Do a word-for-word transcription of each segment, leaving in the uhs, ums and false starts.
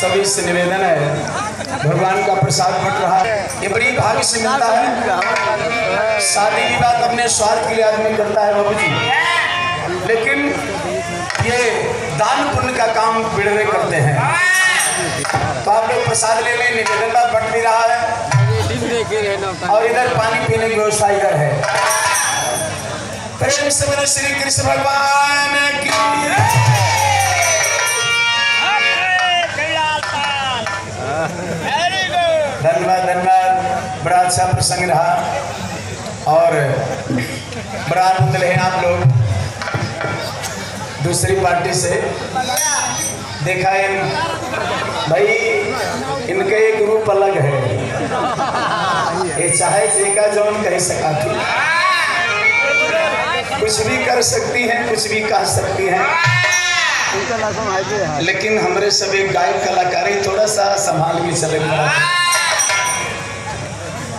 सभी से निवेदन है, भगवान का प्रसाद बंट रहा है, ये बड़ी भाग्य से मिलता है। शादी विवाह तो अपने स्वार्थ के लिए आदमी करता है बाबूजी, लेकिन ये दान पुण्य का काम बिड़वे करते हैं। तो आप लोग प्रसाद ले लें, निवेदन बंट भी रहा है और इधर पानी पीने की व्यवस्था इधर है। प्रेम से बोलो श्री कृष्ण भगवान की। धन्यवाद, धन्यवाद, बड़ा अच्छा प्रसंग रहा और बड़ा आनंद ले आप लोग। दूसरी पार्टी से देखा इन भाई, इनका एक रूप अलग है। ये चाहे जेका जौन कह सका थी, कुछ भी कर सकती हैं, कुछ भी कह सकती हैं, लेकिन हमरे सब एक गायक कलाकार ही, थोड़ा सा संभाल के चले पड़ा।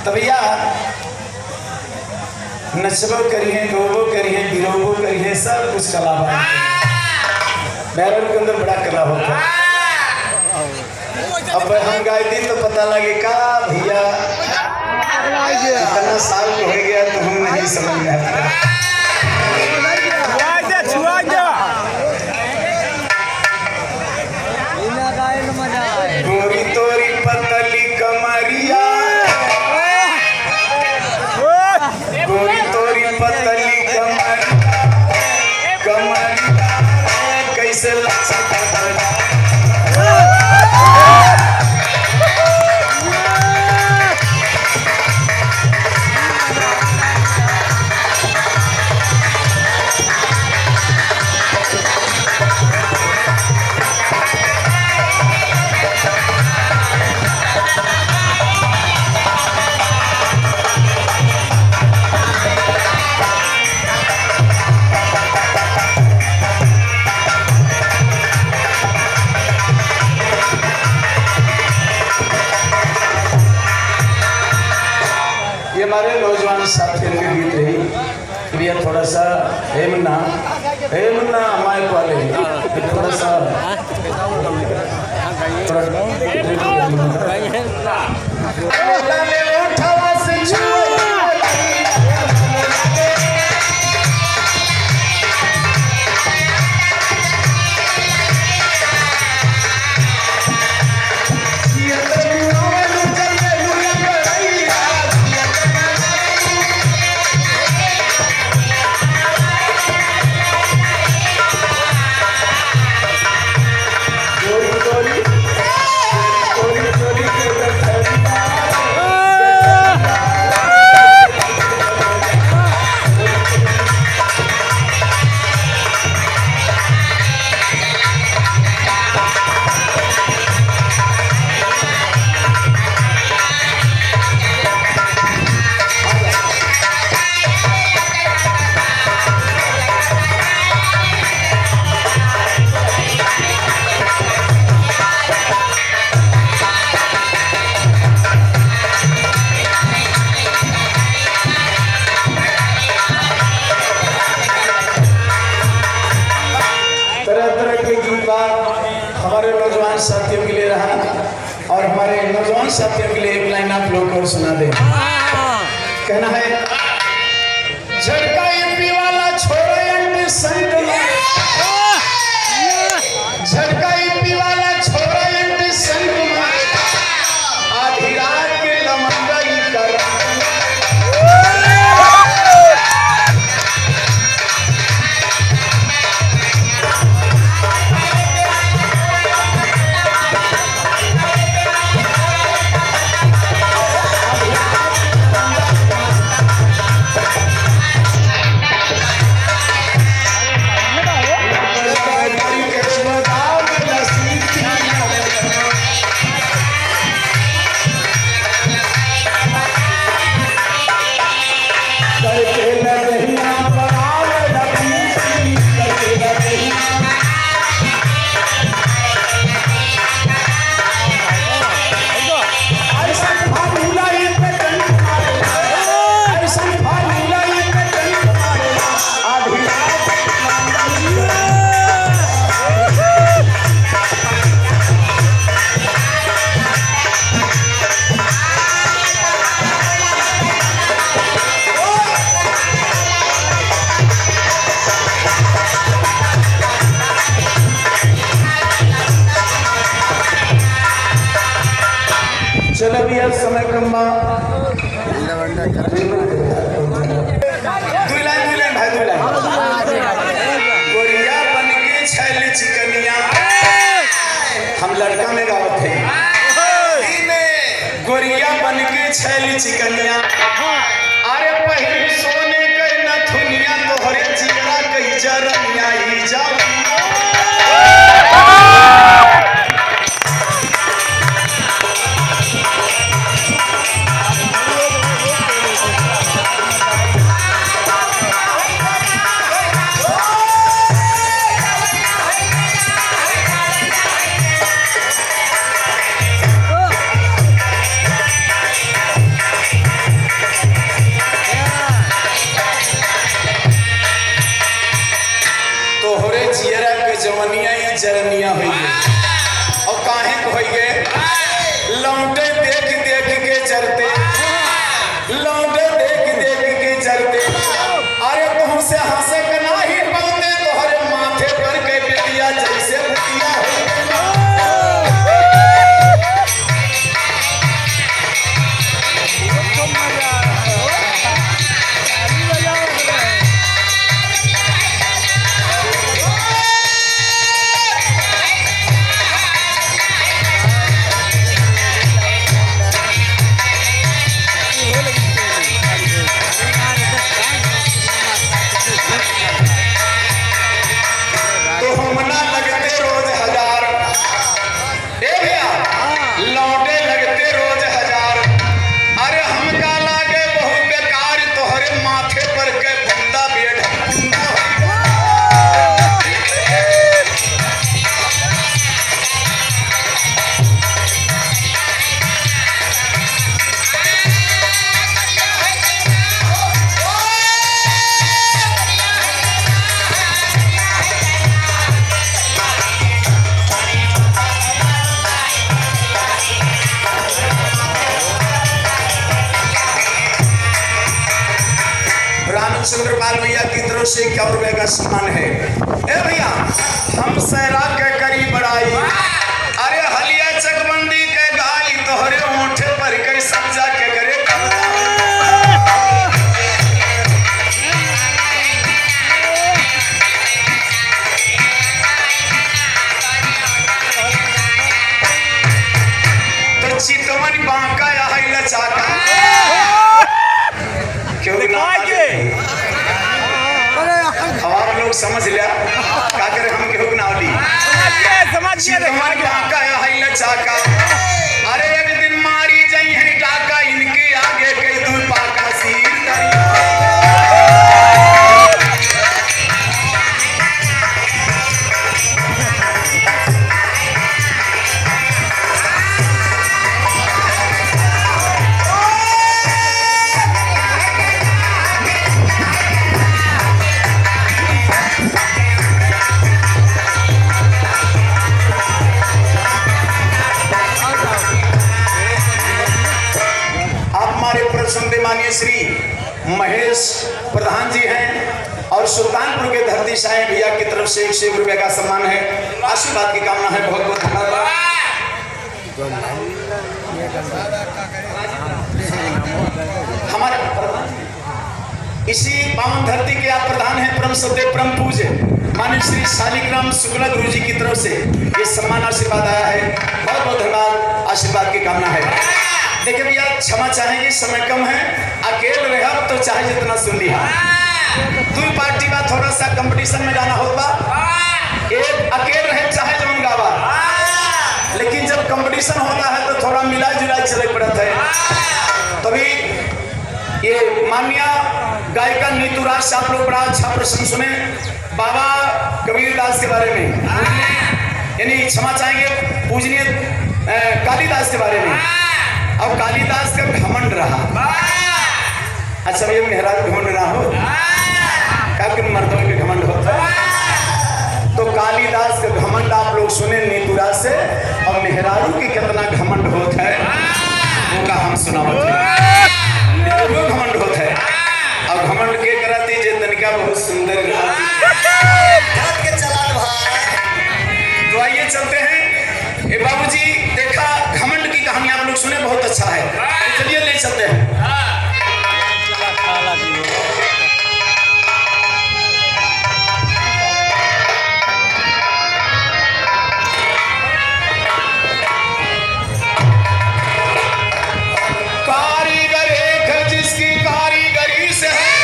तब भैया, नचबो करिहे, गोबो करिहे, बिरोबो करिहे, सब कुछ कला बा। मेहरारू के अंदर बड़ा कला होता है। अब हम गाय दी तो पता लगे का भैया, इतना साल हो गया तो हम नहीं समझ में आता। छुआ दे, छुआ दे। गोरी तोरी पतली कमरिया, गोरी तोरी पतली कमरिया, कमरिया कैसे लचकत बा। ये हमारे नौजवान साथियों के गीत रही। भैया थोड़ा सा, ए मुन्ना, ए मुन्ना, माइक वाले, थोड़ा सा, थोड़ा तरह तरह के गीत बा हमारे नौजवान साथियों के लिए रहा। और हमारे नौजवान साथियों के लिए एक लाइन आप लोग को सुना दें। कहना है, झटका यूपी वाला छोरा एंड संत में, झटका यूपी वाला छोरा एंड संत में, आधी रात के लमंगा ई कर चलो भैया, समय कम बा। दुई लाइन, दुई लाइन भाई, दुई लाइन। गोरिया बन के छैल चिकनिया, हम लड़का में गावत है। गोरिया बन के छैल चिकनिया, अरे पहिरी सोने के नथुनिया, तोहरे जियरा कई जरनिया ई जवनिया। तोहरे जियरा के जवनिया ई जरनिया होई गए। और काहे को होई गए? लौंडे देख देख के जरते, लौंडे देख देख के जरते। अरे तुमसे हंसे के नाही पवते, तोहरे माथे पर के बिंदिया जैसे बिंदिया होई गए। तो हम ना लगते रोज हजार। ए भैया, लौंडे लगते रोज हजार। अरे हमका लागे बहुत बेकार, तोहरे माथे पर के बूंदा बेढंग बूंदा होई। रामचंद्र पाल भैया की तरफ से इक्यावन रुपए का सम्मान है। ए भैया, हम सैरा के करी बड़ाई, अरे हलिया चकबंदी के गाई, तोहरे ओंठे पर के सब्जा के करे कब्जा। तो चितवन बांका या है लचाका। क्यों ना दिखाई दे। अब आप लोग समझ लिया, का करे हम केहू के नाव ली। समझ गए, समझ गए, चितवन दिखाई दे। बांका या है लचाका। अरे एक दिन मारी जाई है डाका, इनके आगे के दू पाका सील करी। आप हमारे पूर्व श्रद्धेय माननीय श्री महेश प्रधान जी हैं और सुल्तानपुर के धरती साहेब भैया की तरफ से एक सौ एक रुपया का सम्मान है, आशीर्वाद की कामना है। बहुत बहुत धन्यवाद। हमारे प्रधान, इसी पावन धरती के आप प्रधान हैं, परम श्रद्धेय, परम पूज्य माननीय श्री शालिग्राम शुक्ला गुरु जी की तरफ से ये सम्मान आशीर्वाद आया है। बहुत बहुत धन्यवाद, आशीर्वाद की कामना है। देखिए भैया, क्षमा चाहेंगे, समय कम है, अकेल रहब तो चाहे जितना सुन लिहा। दुई पार्टी बा, थोड़ा सा competition में जाना होत बा। एक अकेल रहे चाहे जौन गावा, लेकिन जब competition होता है तो थोड़ा मिला जुला चले पड़त है। तभी ये माननीय गायिका नीतू राज से आप लोग बड़ा अच्छा प्रश्न सुने। बाबा कबीर दास के बारे में, यानी क्षमा चाहेंगे, पूजनीय, अ, कालिदास के बारे में। अब कालिदास का घमंड रहा। अच्छा, ये मेहरारू घमंड ना हो, का कि मर्दों के घमंड होता है। तो कालिदास का घमंड आप लोग सुने नीतू राज से, और मेहरारू के कितना घमंड होत है, वो का हम सुनावत है। वो घमंड होत है। अब घमंड के करती जे तनिका बहुत सुंदर रहती। हाथ के चला भाई। तो आइए चलते हैं। ए बाबूजी, देखा घमंड की कहानी आप लोग सुने बहुत अच्छा है, तो चलिए ले चलते हैं। कारीगर एक है जिसकी कारीगरी से है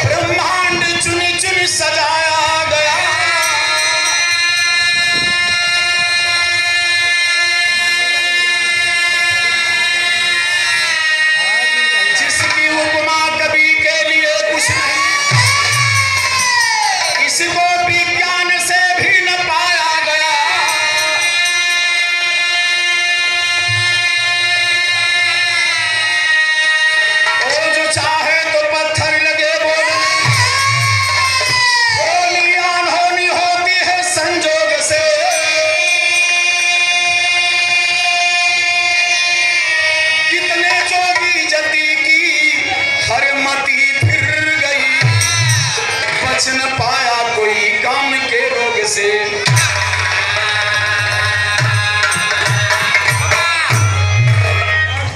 ब्रह्मांड चुन चुन सजाया गया। जिसकी उपमा कवि के लिए कुछ नहीं, इसको विज्ञान से भी न पाया गया। वो जो चाहे तो पत्थर लगे बोलने, बोली अनहोनी होती है संजोग से। कितने जोगी जति की हर मति फिर गई, बच न पाया कोई काम के रोग से।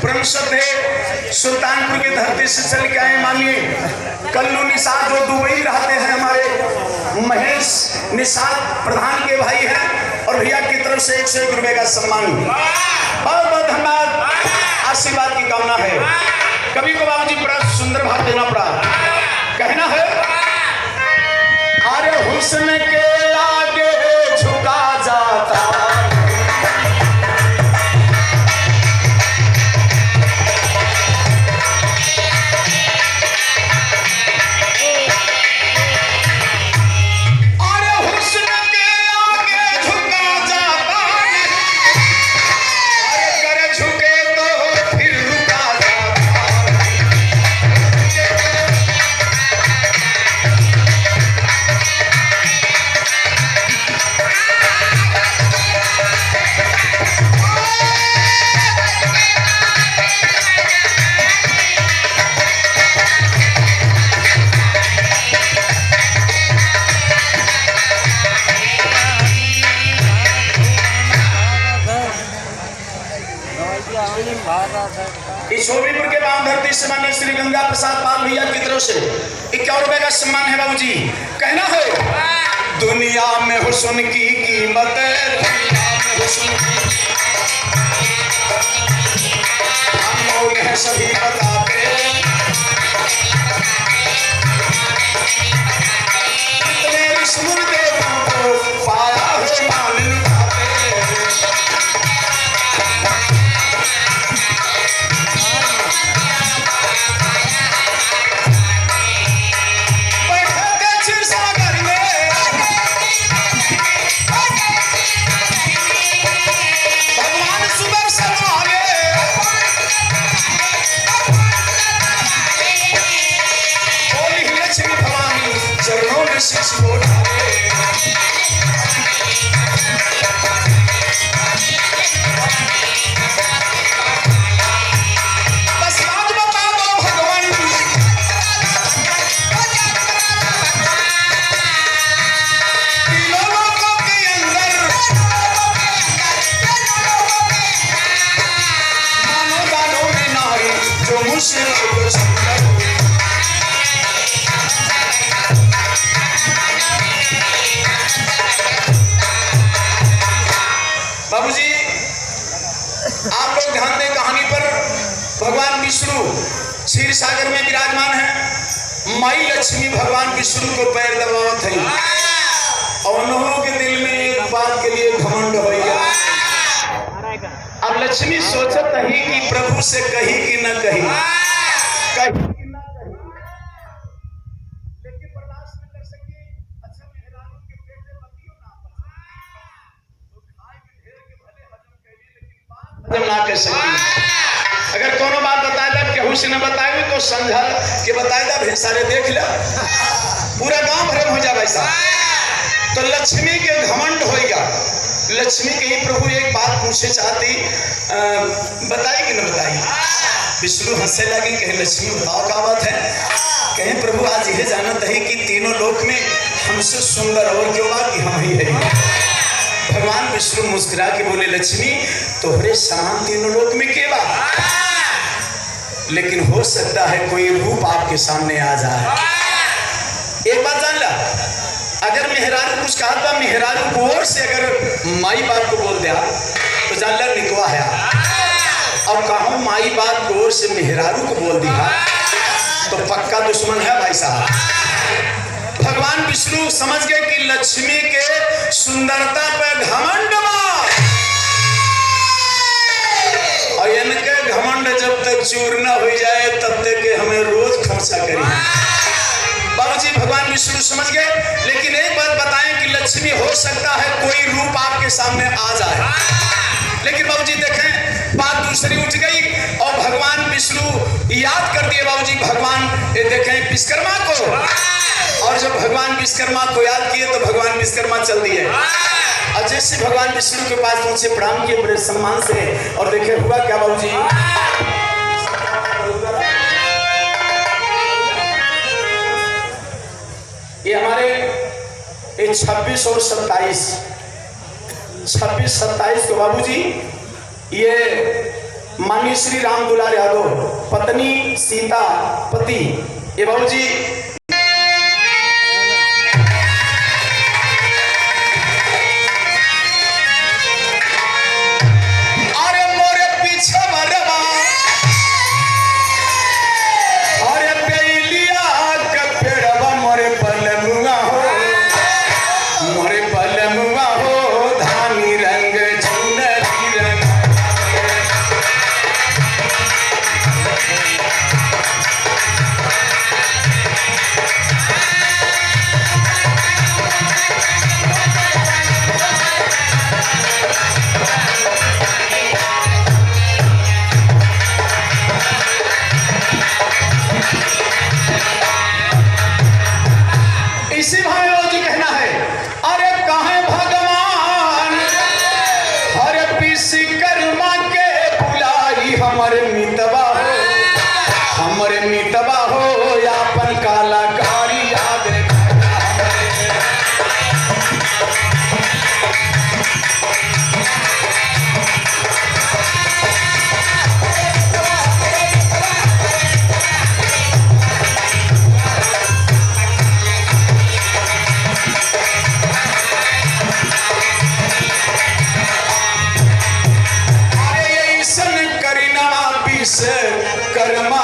परम श्रद्धेय सुल्तानपुर की धरती से चल के आए माननीय कल्लू निषाद, जो दुबई रहते हैं, हमारे महेश निषाद प्रधान के भाई हैं, और भैया की तरफ से एक सौ एक रुपए का सम्मान। बहुत बहुत धन्यवाद, आशीर्वाद की कामना है। कवि को बाबूजी बड़ा सुंदर भाव देना पड़ा, कहना है, अरे हुस्न के आगे झुका जाता। अरे हुस्न के आगे झुका जाता नहीं। अरे कर झुके तो फिर रुका जाता। इस शोभीपुर के पावन धरती से माननीय श्री गंगा प्रसाद पाल भैया की तरफ से इक्यावन रुपए का सम्मान है बाबूजी। कहना है, दुनिया में हुस्न की कीमत, दुनिया में हुस्न की कीमत, अनमोल है सभी बताते। जितने विष्णु देवों को पाया है मान लुटाते। बैठा के क्षीर सागर में भगवान सुदर्शन वाले। बोली लक्ष्मी भवानी चरणों में शीश को ढाले। बस लाज बता दो भगवान, तीनों लोकों के अंदर मानो दानों में नारी जो मुझसे सुंदर। बाबूजी, आप लोग ध्यान दें कहानी पर। भगवान विष्णु क्षीर सागर में विराजमान है। माई लक्ष्मी भगवान विष्णु को पैर दबावत है और उन्हों के दिल में एक बात के लिए घमंड हो गया। अब लक्ष्मी सोचत ही कि प्रभु से कही कि न कही, कही कि न कही, लेकिन बर्दाश्त न कर सकी। अच्छा, मेहरारू के पेट में पतियो ना पचा। हजम ना कर सकती। अगर कोनो बात बताए दब, केहू से न बताए तो समझा के बताए दब, हे सारे देख ले, पूरा गांव भरम हो जा भाई साहब। तो लक्ष्मी के घमंड होइगा। लक्ष्मी के ही प्रभु एक बात पूछे चाहती, अ, बताई कि न बताई? विष्णु हंसे लगी, कहे, "लक्ष्मी, बताओ का बात है?" कहे, "प्रभु, आज यह जानत है कि तीनों लोक में हमसे सुंदर और क्यों बा कि हम ही है।" भगवान विष्णु मुस्कुरा के बोले, "लक्ष्मी, तोहरे समान तीनों लोक में के बा? लेकिन हो सकता है कोई रूप आपके सामने आ जाए।" एक बात जान ला, अगर मेहरारू कुछ कहत बा, मेहरारू गोर से अगर माई बाप को बोल दिया, तो जान ला निकवा है। और कहूँ माई बाप गोर से मेहरारू को बोल दिया, तो पक्का दुश्मन है भाई साहब। भगवान विष्णु समझ गए कि लक्ष्मी के सुंदरता पे घमंड बा, और इनके घमंड जब तक चूर न हो जाए, तब तक के हमें रोज खोंचा करी। बाबूजी, भगवान विष्णु समझ गए, लेकिन एक बात बताएं कि लक्ष्मी, हो सकता है कोई रूप आपके सामने आ जाए, लेकिन बाबूजी देखें, बात दूसरी उठ गई और भगवान विष्णु याद कर दिए बाबूजी, भगवान, ये देखें विश्वकर्मा को। और जब भगवान विश्वकर्मा को याद किए तो भगवान विश्वकर्मा चल दिए। और जैसे भगवान विष्णु के पास पहुंचे, प्रणाम किए बड़े सम्मान से, और देखे हुआ क्या बाबूजी, ये हमारे, ये छब्बीस और सत्ताईस, छब्बीस सत्ताईस को बाबूजी, ये माननीय श्री राम दुलार यादव, पत्नी सीता, पति, ये बाबूजी। अरे मोरे पीछे मरबा, अरे बेलिया के पेड़वा मोरे बलमुआ हो, मोरे बलमुआ हो, धानी रंग चुनरी रंग। इसी भाई जी कहना है, अरे काहे भगवान, अरे विश्वकर्मा के बुलाई, हमरे मितवा हो, हमरे मितवा हो, आपन कलाकारी याद रखा। अरे ऐसन करिनवा विश्वकर्मा